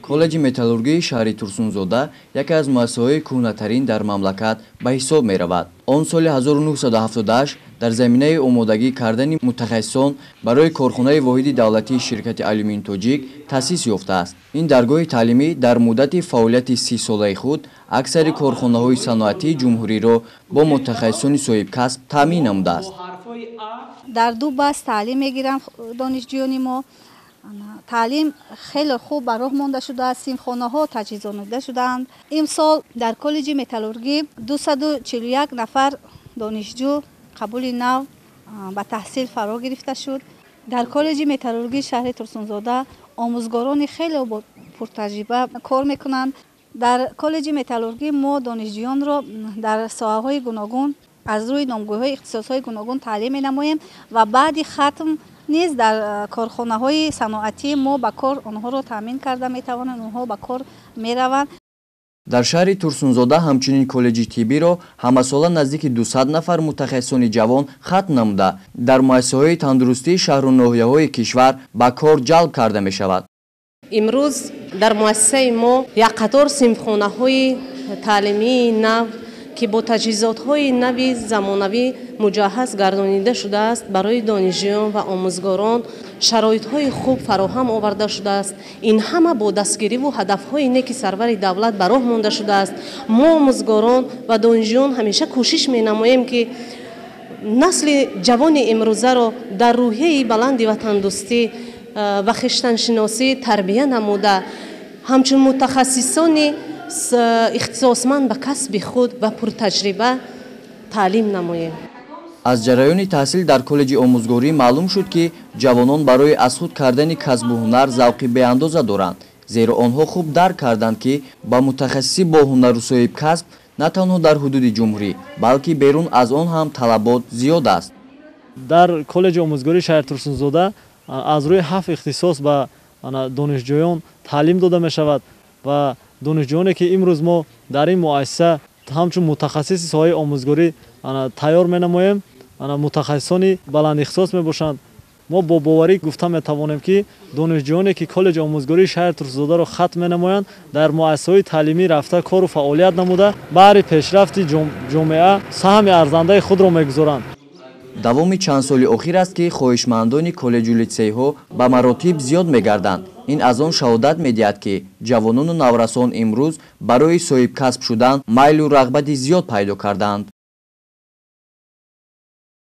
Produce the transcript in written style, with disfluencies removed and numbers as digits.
Коллеҷи металлургии шаҳри Турсунзода яке аз муассисаҳои кӯҳнатарин дар мамлакат ба ҳисоб меравад. Он соли 1978 дар заминаи омодагӣ кардани мутахассисон барои корхонаи воҳиди давлатии ширкати «Алюмин Тоҷик» таъсис ёфтааст. Ин даргоҳи таълимӣ дар муддати фаъолияти 30-солаи худ аксари корхонаҳои саноатии ҷумҳуриро бо мутахассисони соҳибкасб таъмин намудааст. Дар ду баст таълим мегиранд донишҷӯёни мо. Таълим хеле хуб ба роҳ монда шудааст, синфхонаҳо таҷҳизонида шудаанд. Имсол дар коллеҷи металлургӣ 241 нафар донишҷӯ қабули нав ба таҳсил фаро гирифта шуд. Дар коллеҷи металлургии шаҳри Турсунзода омӯзгорони хеле пуртаҷриба кор мекунанд. Дар коллеҷи металлургӣ мо донишҷӯёнро дар соҳаҳои гуногун аз рӯи номгӯйҳои ихтисосҳои гуногун таълим менамоем ва баъди хатм низ дар корхонаҳои саноатӣ мо ба кор онҳоро таъмин карда метавонем, онҳо ба кор мераванд. Дар шаҳри Турсунзода ҳамчунин коллеҷи тиббиро ҳамасола наздики 200 нафар мутахассисони ҷавон хатм намуда, дар муассисаҳои тандурустии шаҳру ноҳияҳои кишвар ба кор ҷалб карда мешавад. Имрӯз дар муассисаи мо як қатор синфхонаҳои таълимии нав, ки бо таҷҳизотҳои нави замонавӣ муҷаҳҳаз гардонида шудааст, барои донишҷӯён ва омӯзгорон шароитҳои хуб фароҳам оварда шудааст. Ин ҳама бо дастгириву ҳадафҳои неки сарвари давлат ба роҳ монда шудааст. Мо омӯзгорон ва донишҷӯён ҳамеша кӯшиш менамоем, ки насли ҷавони имрӯзаро дар рӯҳияи баланди ватандӯстӣ ва хештаншиносӣ тарбия намуда, ҳамчун мутахассисони ихтисосманд ба касби худ ва пуртаҷриба таълим намоем. Аз ҷараёни таҳсил дар коллеҷи омӯзгорӣ маълум шуд, ки ҷавонон барои аз худ кардани касбу ҳунар завқи беандоза доранд, зеро онҳо хуб дарк карданд, ки ба мутахассиси бо ҳунару соҳибкасб на танҳо дар ҳудуди ҷумҳурӣ, балки берун аз он ҳам талабот зиёд аст. Дар коллеҷи омӯзгории шаҳри Турсунзода аз рӯи 7 ихтисос ба донишҷӯён таълим дода мешавад ва донишҷӯёне, ки имрӯз мо дар ин муассиса ҳамчун мутахассиси соҳаи омӯзгорӣ тайёр менамоем, мутахассисони баландихтисос мебошанд. Мо бо боварӣ гуфта метавонем, ки донишҷӯёне, ки коллеҷи омӯзгории шаҳри Турсунзодаро хатм менамоянд, дар муассисаҳои таълимӣ рафта кору фаъолият намуда, баҳри пешрафти ҷомеа саҳми арзандаи худро мегузоранд. Давоми чанд соли охир аст, ки хоҳишмандони коллеҷу литсейҳо ба маротиб зиёд мегарданд. Ин аз он шаҳодат медиҳад, ки ҷавонону наврасон имрӯз барои соҳибкасб шудан майлу рағбати зиёд пайдо кардаанд.